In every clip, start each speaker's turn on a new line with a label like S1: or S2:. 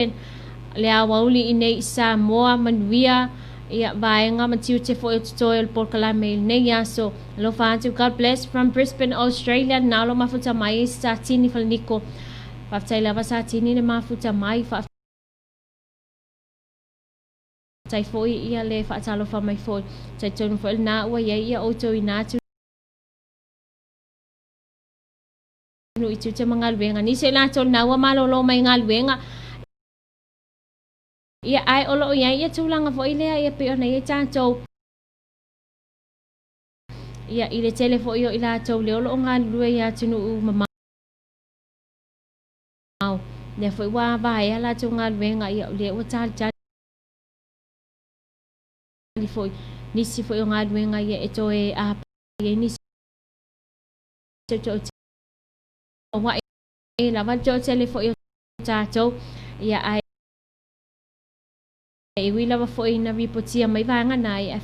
S1: Le aoauli i nei i Samoa, manuia ia vaega ma tiute foi o totoe o le polokalame i lenei aso. Alofa atu, God bless from Brisbane, Australia. Na o lo mafuta mai ai Satini Falaniko. Faafetai lava Satini le mafuta mai. Faafetai foi ia le faatalofa mai foi. Talitonu foi lena ua i ai ia outou i na atunuu i tiute ma galuega. Nisi o i latou lena ua malolo mai galuega. Ia, ae o lo o i ai ia tulaga foi lea ia pei ona i ai tatou ia i le tele foi o i latou lea o lo o galulue i atunuu mamao, lea foi ua vaea latou galuega, ia o lea ua talitali foi nisi foi o galuega ia e toe apai ai nisi o toatele lava le toatele foi o tatou ia ae e ui lava foi ina ripotia mai vaega na ia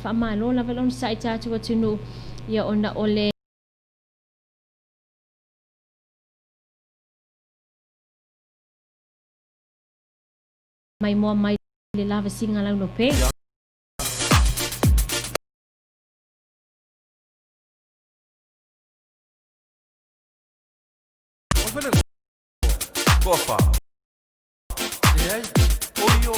S1: faamalo lava le onosai tatou atunuu ia ona o le maimoa mai le lavasiga laulope.
S2: Toafa. Leai, o i o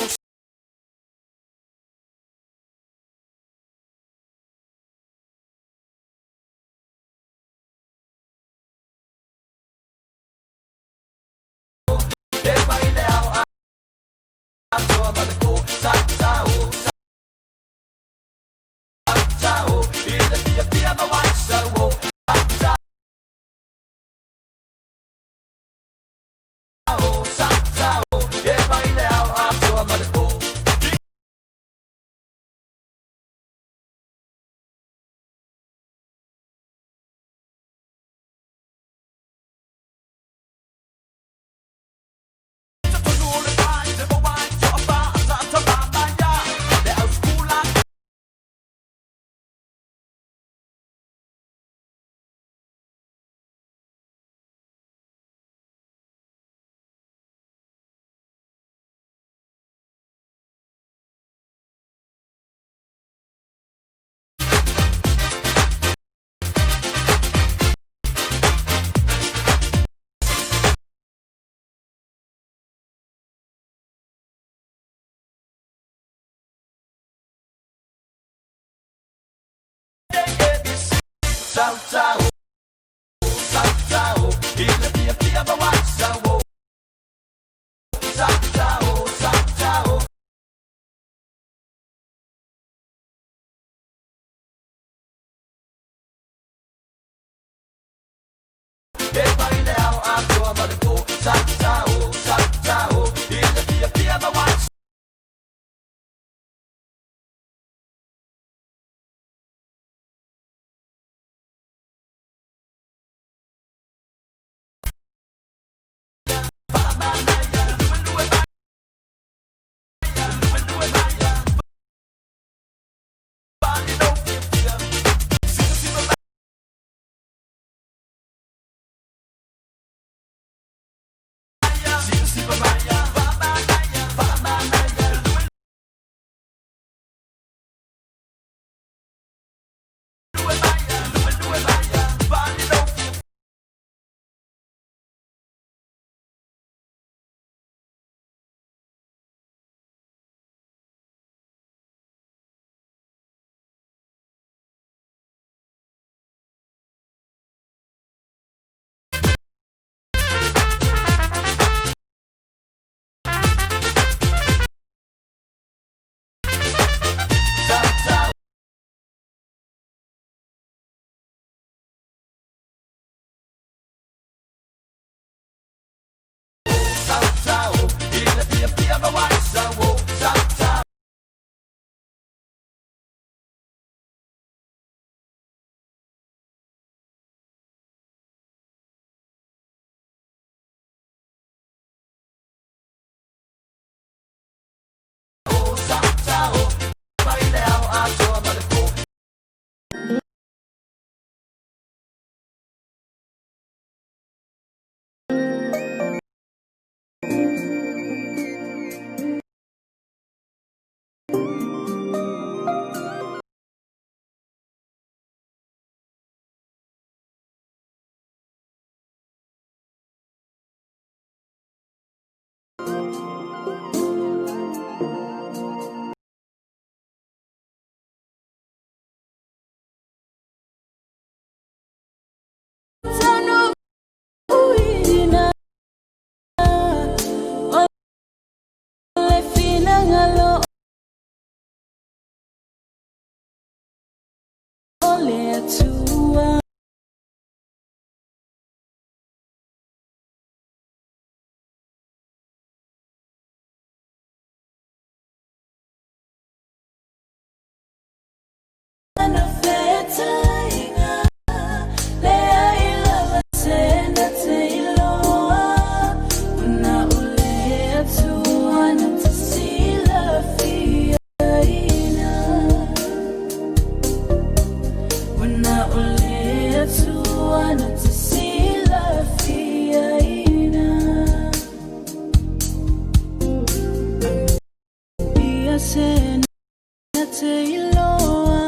S3: te iloa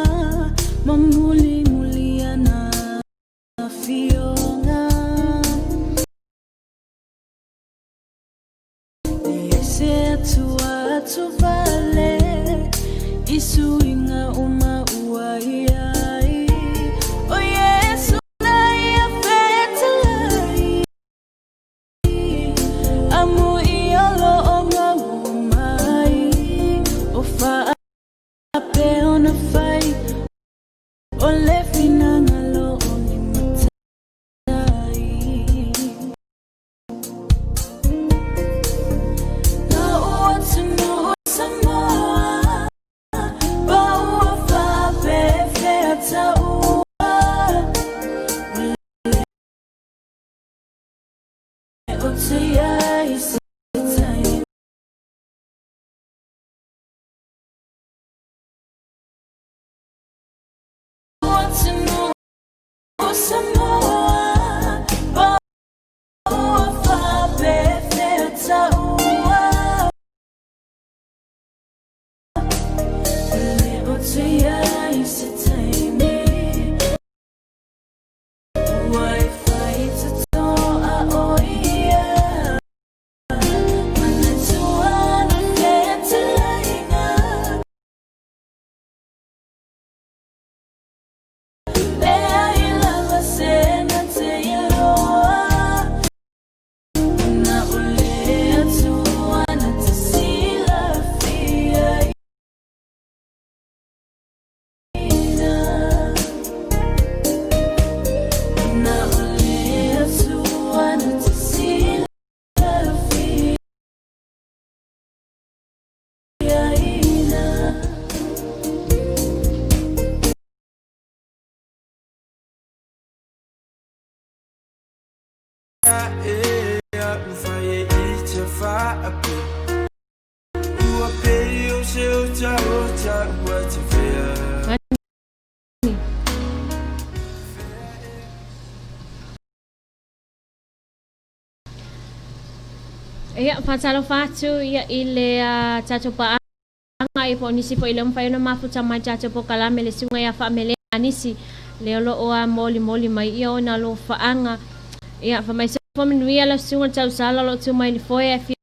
S3: ma mulimuli ana afioga. Leai se atua atuvale i suiga uma ua i ai. O Iesu na ia fetalai amu i o lo o maua mai o faapea ona fai o le finagalo o ni matai. Lou atunuu Samoa pa ua faapefea taua ua le o te iai se taimi. Atunuu Samoa pa ua faapefea taua ua le o te iai se taimi ua e fai totoa o ia manatua na fetalaiga leai lava se na te iloa na o le Atua na te silafia ina na o le Atua na te silafia ina.
S2: Ua pei o se otaota ua tevea.
S1: Ia, faatalofa atu ia i le tatou paaga ia po o nisi foi le mafai ona mafuta mai tatou polokalame le susuga ia Faamelea Anisi le o lo o molimoli mai ia ona alofaaga. Ia, faamaisofua manuia lau susuga Tausala o lo o tu mai i le foe e fia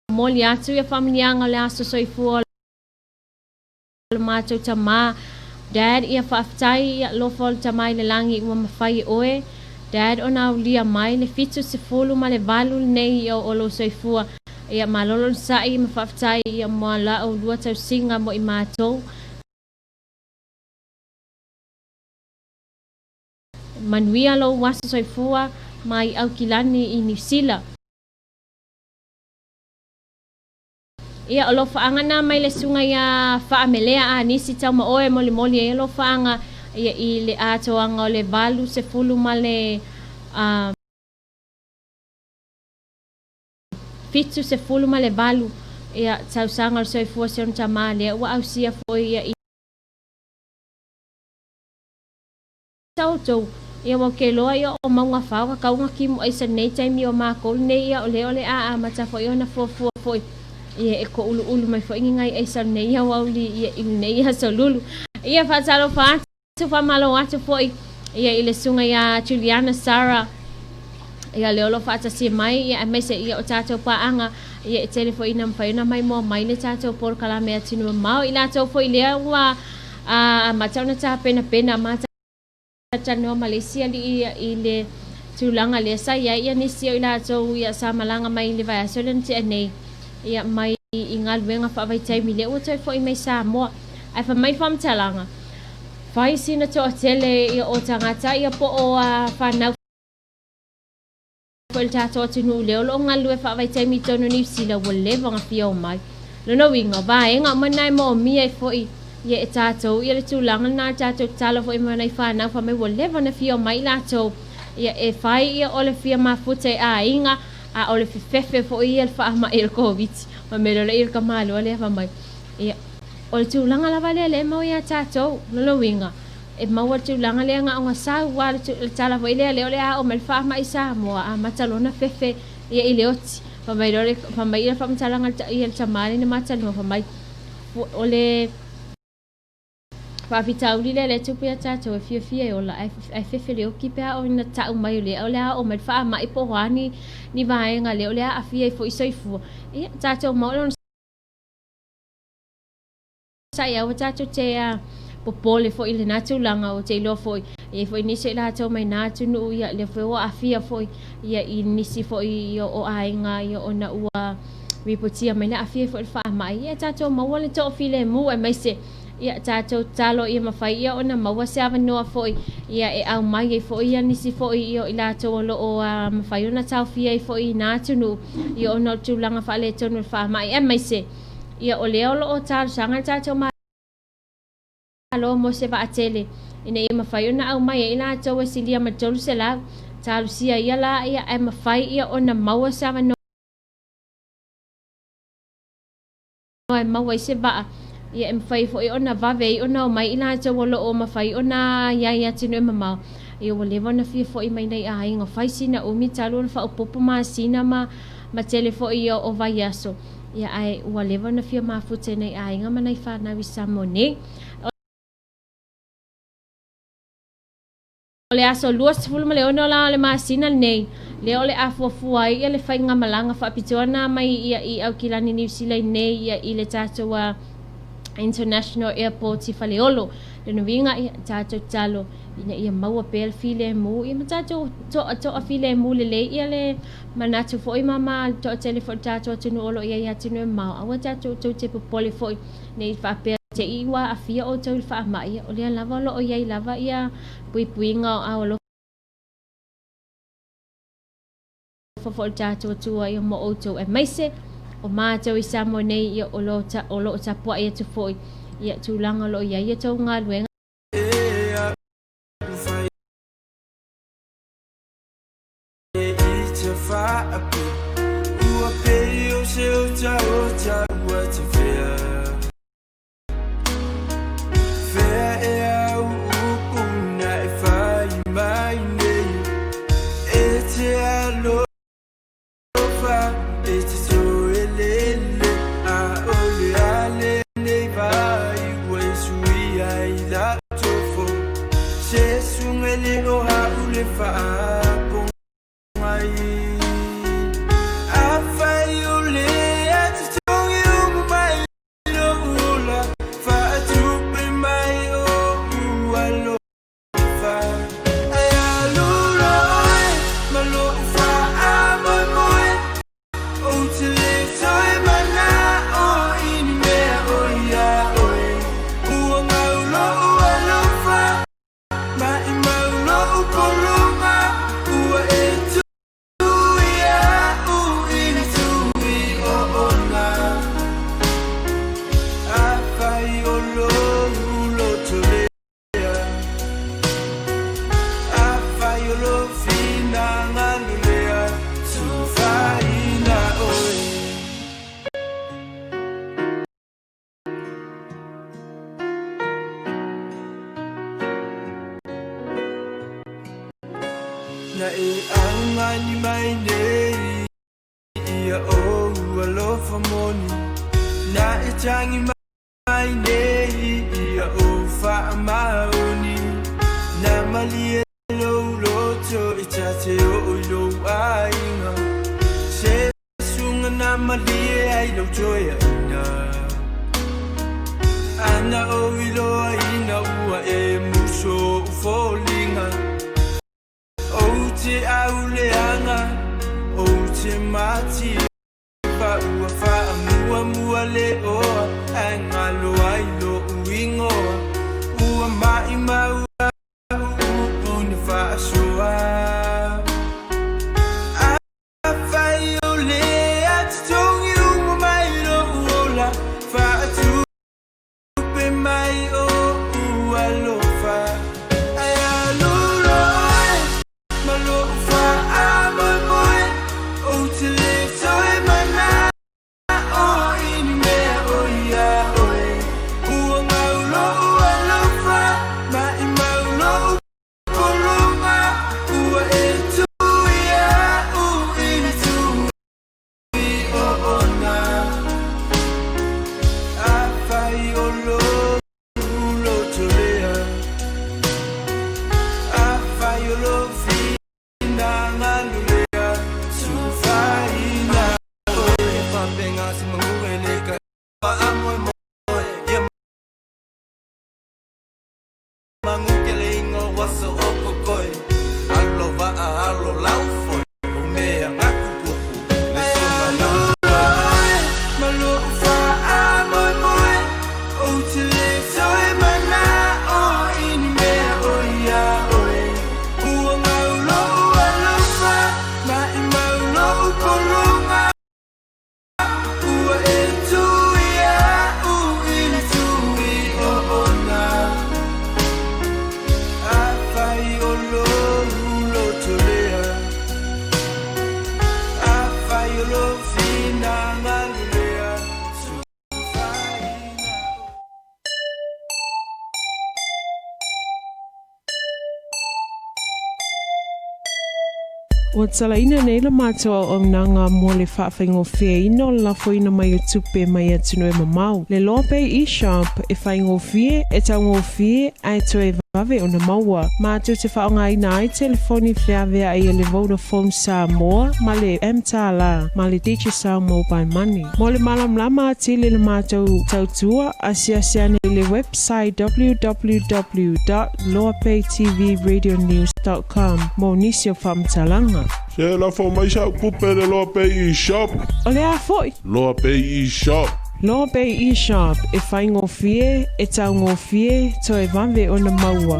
S1: momoli atu ia faamanuiaga o le aso soifua o le matou tama Dad ia faafetai ia alofa o le Tama i le lagi ua mafai e oe Dad ona aulia mai le 78 lenei ia o lou soifua ia malolo le sa'i ma faafetai ia mo la oulua tausiga mo i matou manuia lou aso soifua mai Aukilani i Niu Sila. Ia, o alofaaga na mai le susuga ia Faamelea Anisi Taumaoe e molimoli ai alofaaga ia i le atoaga o le 80 ma le 78 ia tausaga o le soifua si ona tama lea ua ausia foi ia i tatou ia ua ke loa ia o mauga fao ka kauga ki mo ai sa nei taimi o makou nei ia o le o le a amata foi ona fuafua foi ia e ko uluulu mai foi ngai ai sa nei ia wauli ia i nei ia solulu. Ia faatalofa atu faamalo atu foi ia i le susuga ia Juliana Sara ia le olo faatasi mai ia aemaise ia o tatou paaga ia e tele foi ina mafai ona maimoa mai le tatou polokalame atinu mamao i latou foi lea ua amata ona tapenapena mata talanoa ma le isi alii i le tulaga lea sa iai ia nisi o i latou ia sa malaga mai le vaiaso lea na tea nei ia mai i galuega faavaitaimi lea ua toe foi mai Samoa ae fai mai faamatalaga fai sina toatele ia o tagata ia po o fanau foi le tatou atunuu lea o lo o galulue faavaitaimi i totonu o Niu Sila ua leva ona fia o mai. Lona uiga, vaega uma na e moomia ai foi ia e tatou ia le tulaga lena le tatou tatalo foi ma nai fanau fai mai ua leva ona fia o mai i latou ia e fai ia o le fia mafuta e aiga a o le fefefe foi ia le faamai o le Koviti. Ma mea loa lea i le tamaloa lea fai mai ia o le tulaga lava lea lea e maua ia tatou. Lona uiga, e maua le tulaga lea na ona sau lava le tala foi lea lea o le a oo mai le faamai i Samoa amata loa ona fefe ia i le oti. Fai mai loa le fai mai le faamatalaga ia le tama lea na ma talanoa fai mai o le. Faafitauli lea le tupu iā tatou e fiafia e ola ae fefe le oki pe a oo ina ta'u mai o lea o le a oo mai le fa'ama'i po o a ni ni vaega lea o le a aafia ai fo'i soifua. Ia tatou maua le onosa'i aua tatou te popole fo'i i lenā tulaga ua te iloa fo'i e i ai fo'i nisi o i latou mai na atunuu ia lea foi ua aafia fo'i ia i nisi fo'i o aiga ia ona ua ripotia mai le aafia ai fo'i le fa'ama'i. Ia tatou maua le to'afilemu aemaise ia tatou tatalo ia mafai ia ona maua se avanoa fo'i ia e aumai ai fo'i ia nisi fo'i ia o i latou o lo'o mafai ona taofia ai fo'i i na atunuu ia ona o le tulaga faaletonu o le fa'ama'i aemaise ia o lea o lo'o talosaga le tatou Malo mo se vaatele ina ia mafai ona aumai ai i latou e silia ma le 300 talosia ia la ia ae mafai ia ona maua se avanoa e maua ai se vaa ia e mafai foi ona vave ai ona omai i latou o lo'o mafai ona iai atunuu e mamao. Ia ua leva ona fia fo'i mai nai aiga fai sina umi talu ona faaopoopo masina ma tele fo'i ia o vaiaso ia ae ua leva ona fia mafuta i nai aiga ma nai fanau i Samoa nei. O le aso 26 la o le masina lenei, lea o le a fuafua ai ia le faigamalaga faapitoa na mai ia i Aukilani Niu Sila nei ia i le tatou International Airport i Faleolo. Lona uiga ia tatou tatalo ina ia maua pea le filemu ia ma tatou toafilemu lelei ia le manatu fo'i ma toatele fo'i o le tatou atunuu o lo o i ai i atunuu e mamao. Aua tatou tou te popole fo'i nei faapea te i ua aafia outou i le fa'ama'i, o lea lava o lo'o i ai lava ia puipuiga o ao alofa fo'i o le tatou Atua ia mo outou aemaise o matou i Samoa nei ia o lo'o tapua'i atu fo'i ia tulaga o lo'o i ai ia tou galuega.
S2: Na e augani mai nei ia ou alofa moni Na e tagi mai nei ia ou faamaoni Na malie lou loto e ta te oo i lou aiga Se susuga na malie ai lou toeaina Ana ou iloaina ua e muso ou foliga Ou te auleaga ou te mativa Ua faamuamua le oa ae galo ai lo'u igoa Ua maʻimau a'u upu na faasoa Afai o le a totogi uma mai lo'u ola Faatupe mai o'u alofa Ae alu loa oe ma lo'u faamoemoe Ou te le toe. aso o kokoi. Alo va'a alo lau foi o mea gaku pupu le suna Oi ma lo'u fa'amoemoe ou te lē toe mana'o i ni mea o iā ʻoe. Ua mau lo'u alofa maʻimau lo'u pologa ua e tū iaʻu i le tui oona. Afai o lou loto lea, afai o lou finagalo lea, tufaina.
S4: Ua talaina nei la matou auaunaga mo le faafaigofieina o le lafoina mai o tupe mai atunuu e mamao. Le Loa Bay eShop e faigofie, e taugofie ae toe vave ona maua. Matou te faaaogaina ai telefoni feaveai a le Vodafone Samoa ma le mTala ma le Digicel Mobile Money. Mo le malamalama atili i le matou tautua, asiasi ane i le website www.loapaytvradionews.com mo nisi o faamatalaga.
S5: Se lafo mai sa'u tupe le Loa Pay eShop.
S4: O le a foi?
S5: Loa Pay eShop.
S4: Loa Bay eShop, e faigofie, e taugofie, toe vave ona maua.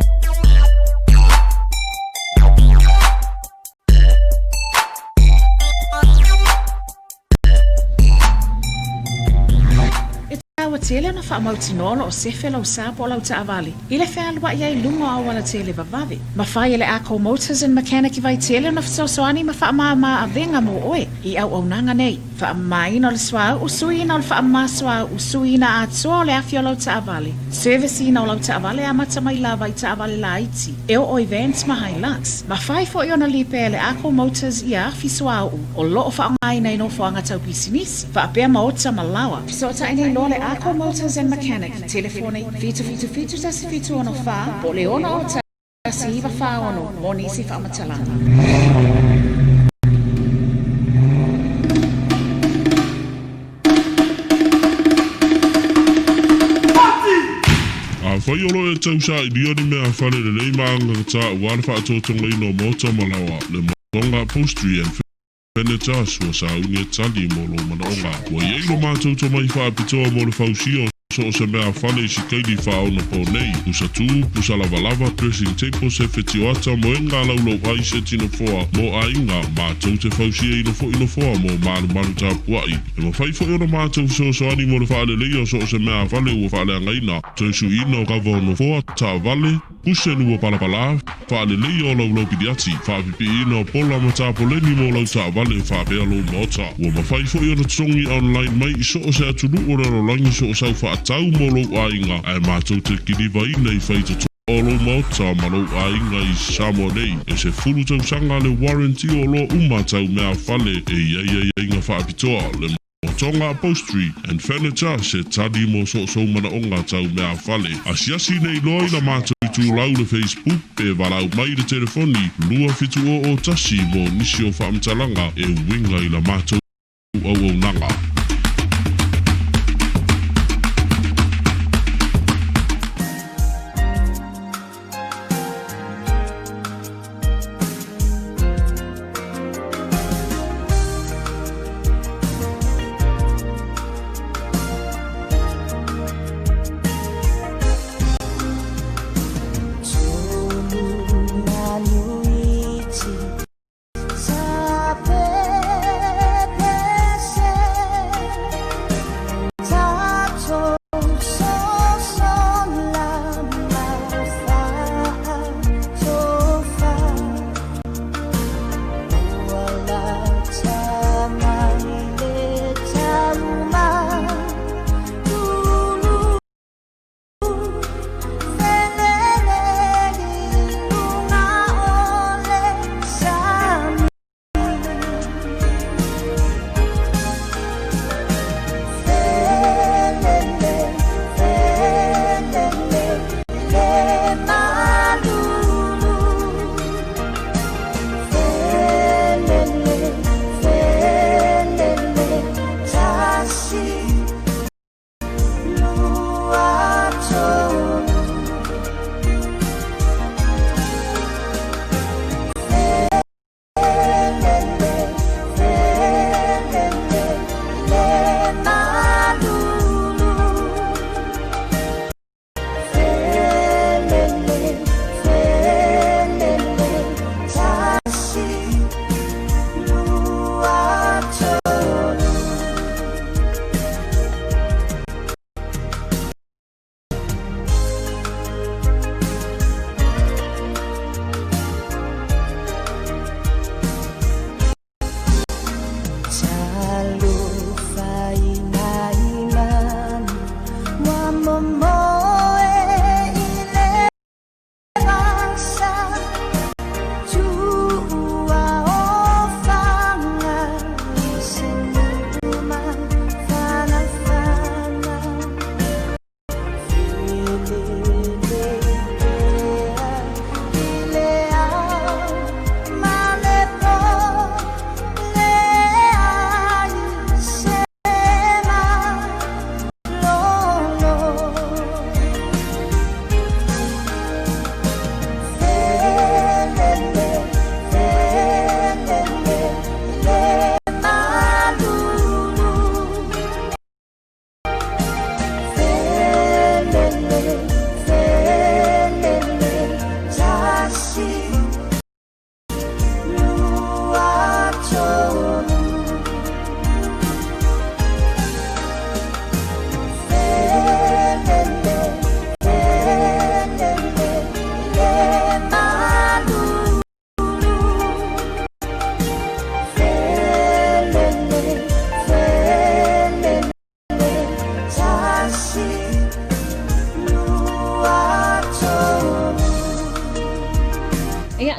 S6: E taua tele ona faamautinoa o lo o sefe lau sa po o lau taavale i le fealuai ai i luga o auala tele vavave. Mafai e le Ako Motors and Mechanic i Vaitele ona fesoasoani ma faamāmā avega mo oe i auaunaga nei. Faamamaina o le suauu, suiina o le faamama suauu, suiina atoa o le afi o lau taavale, service ina o lau taavale amata mai lava i taavale laiti e oo i vans ma Hilux. Mafai foi ona lipea e le Ako Motors ia afi suauu o lo o faaaogaina i nofoaga tau pisinisi, faapea maota ma laoa. Fesootai nei loa le Ako Motors and Mechanic, telefoni, 777 1764 po o le 6 19 46 mo nisi faamatalaga.
S5: Afai o lo e tau sailia ni mea fale lelei ma agagata aua le faatotogaina o maota ma laoa, le Motonga Upholstery and Furnitures ua sauni e tali mo lou manaoga. Ua i ai lo matou tomai faapitoa mo le fausia o so o se mea fale i si kaili faaonapo nei, pusa tu, pusa lavalava, dressing table, sefe tioata, moega laulau ai, seti nofoa mo aiga, matou te fausia ina foi nofoa mo malumalu tapuai. E mafai foi ona matou fesoasoani mo le faaleleia o so o se mea fale ua faaleagaina, toe suiina o kava o nofoa, taavale, Kuseni ua palapala, faaleleia o laulau piliati, faapipiiina o pola ma tapoleni mo lau taavale faapea lou maota. Ua mafai foi ona totogi online mai i so o se atunuu o le lalolagi so o sau faatau mo lou aiga ae matou te kilivaina i fai totoa o lou maota ma lou aiga i Samoa nei. E 10 tausaga le warranty o oloa uma tau meafale e i ai aiaiga faapitoa le Motonga Upholstery and Furniture se tali mo soosou manaoga tau meafale. Asiasi nei loa i la matou itulau le Facebook pe valaau mai i le telefoni 27001 mo nisi o faamatalaga e uiga i la matou auaunaga.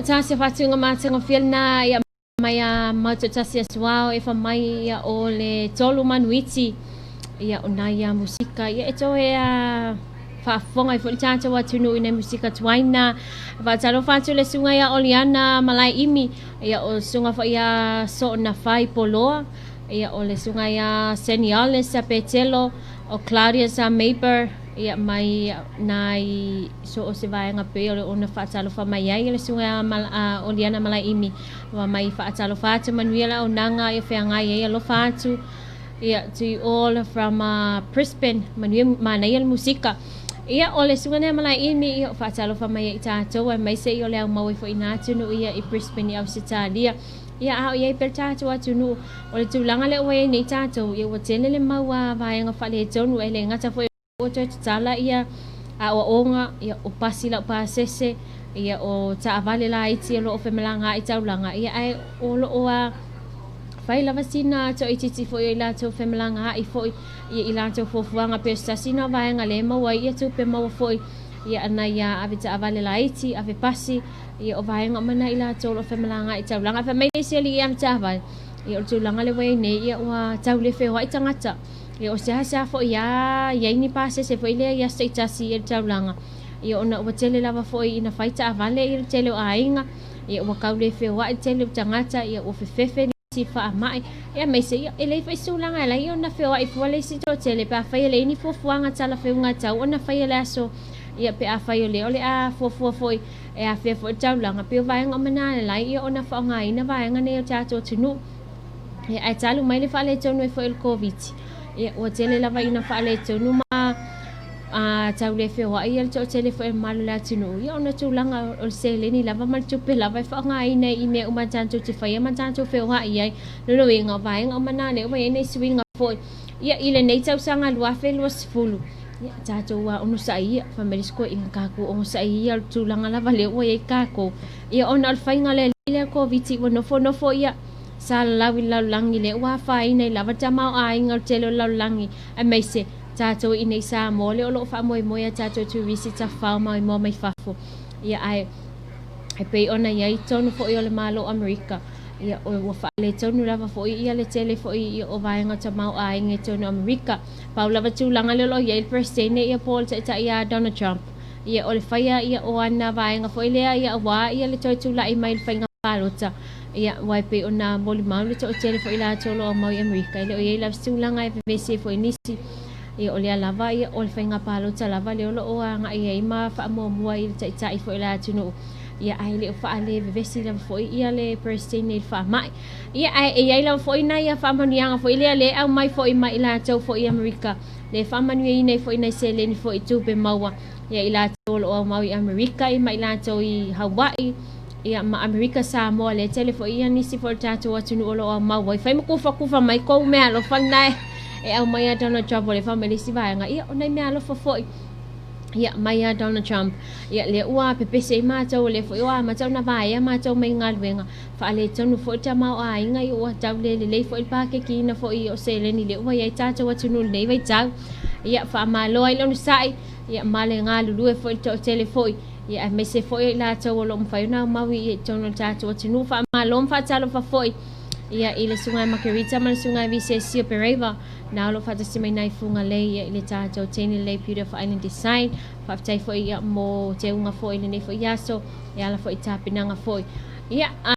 S1: Ia, tasi faatuga matagofie lena ia mai a Mautoatasi Asuao e fa mai ia o le tolu manuiti ia o nai a musika ia e toe a faafofoga ai foi le tatou atunuu i nai musika tuaina. Faatalofa atu le susuga ia Oliana Malaeimi, ia o le susuga foi ia Soona Fai Poloa, ia o le susuga ia Seniolis Petelo, o Claudius Maber, ia mai nai so o se vaega pei o le ona faatalofa mai ai le susuga ia Oliana Malaeimi ua mai faatalofa atu manuia le auaunaga ia feagai ai alofa atu ia to you all from Brisbane manuia manaia le musika. Ia o le susuga lea Malaeimi ia o faatalofa mai ai i tatou aemaise ia o le aumau ai foi ina atunuu ia i Brisbane i Ausetalia. Ia a o i ai pea le tatou atunuu o le tulaga lea ua i ai nei tatou ia ua tele le mau a vaega faaletonu e le gata foi ua toe tatala ia aoaoga, ia o pasi laupasese, ia o taavale laiti o lo o femalagaai taulaga, ia ae o lo o a fai lava sina toaitiiti foi o i latou femalagaai foi ia i latou fuafuaga pei o se tasi na o vaega lea e maua ai ia tupe maua foi ia nai a ave taavale laiti, ave pasi, ia o vaega uma na i latou o lo o femalagaai taulaga. Fai mai le isi alii ave taavale, ia o le tulaga lea ua i ai nei, ia ua tau le feoai tagata. Ia o seasea foi a i ai ni pasese foi lea i aso taitasi i le taulaga, ia ona ua tele lava foi ina fai taavale i le tele o aiga, ia ua kau le feoai le tele o tagata, ia ua fefefe nisi i faamai, ia aemaise ia e leai foi se tulaga e ala ai ona feoai fua le isi toatele pe afai e leai ni fuafuaga talafeuga tau ona faia le aso, ia pe afai o lea o le a fuafua foi e afea foi le taulaga, pei o vaega uma na e ala ai ia ona faaaogaina vaega nei o tatou atunuu. Ia, ae talu mai le faaletonu ai foi o le Koviti, ia, ua tele lava ina faaletonu ma a, tau le feoai ia le toatele foi o le mamalu o le atunuu, ia ona tulaga o le seleni lava ma le tupe lava e faaaogaina i mea uma tatou te faia ma tatou feoai ai. Lona uiga, o vaega uma na lea ua i ai nai suiga foi ia i lenei tausaga 2020, ia tatou onosai ia, fai mai le isi koeina, tatou onosai ia o le tulaga lava lea ua i ai tatou, ia ona o le faiga o le alii lea Koviti ua nofonofo ia Sa lalau i le lalolagi lea ua afaina ai lava tamaoaiga o le tele o le lalolagi, aemaise tatou i inei i Samoa lea o lo o faamoemoe a tatou turisi tafafao maimoa mai fafo. Ia ae e pei ona i ai tonu foi o le Malo o Amerika, ia ua faaletonu lava foi ia le tele foi o vaega o tamaoaiga i totonu o Amerika. Pau lava tulaga lea o lo o i ai le Peresetene ia po o le Taitai ia Donald Trump, ia o le faia ia o ana vaega foi lea ia aua ia le toe tulai mai i le faiga palota. Ia, aua e pei ona molimau le toatele foi latou o lo o aumau i Amerika, e le o i ai lava se tulaga e vevesi ai foi nisi. Ia, o lea lava, ia, o le faiga palota lava lea o lo o agai ai ma faamuamua i le taitai foi o le atunuu. Ia, ae le o faalevevesi lava foi ia le Peresetene i le faamai. Ia, ae e i ai lava foi nai faamanuiaga foi lea lea e aumai foi mai i latou foi i Amerika, lea e faamanuiaina ai foi nai seleni foi i tupe maua ia i latou o lo o aumau i Amerika, ia ma i latou i Hawaii, Ia, ma Amerika Samoa, lea tele foi ia nisi foi o le tatou atunuu o lo o aumau ai. Fai ma kufakufa mai kou meaalofa lena e, e aumai ia Donald Trump o lea fai mai le isi vaega. Ia, o nai meaalofa foi ia mai ia Donald Trump. Ia, lea ua pepese ai matou, o lea foi ua amata ona vaea matou mai galuega. Faaletonu foi le tamaoaiga, ia ua tau le lelei foi le pakekiina foi o seleni lea ua i ai tatou atunuu i lenei vaitau. Ia, faamalo ai le onosai, ia ma le galulue foi le toatele foi. Ia, aemaise foi o i latou o lo o mafai ona aumau i totonu o le tatou atunuu. Faamalo ma faatalofa foi ia i le Susuga ia Makerita ma le Susuga ia Visesio Pereiva, na o lo o faatasi mai nai Fugalei ia i le tatou teine lelei Beautiful Island Design. Faafetai foi ia mo teuga foi i lenei foi aso e ala foi i tapenaga foi. Ia,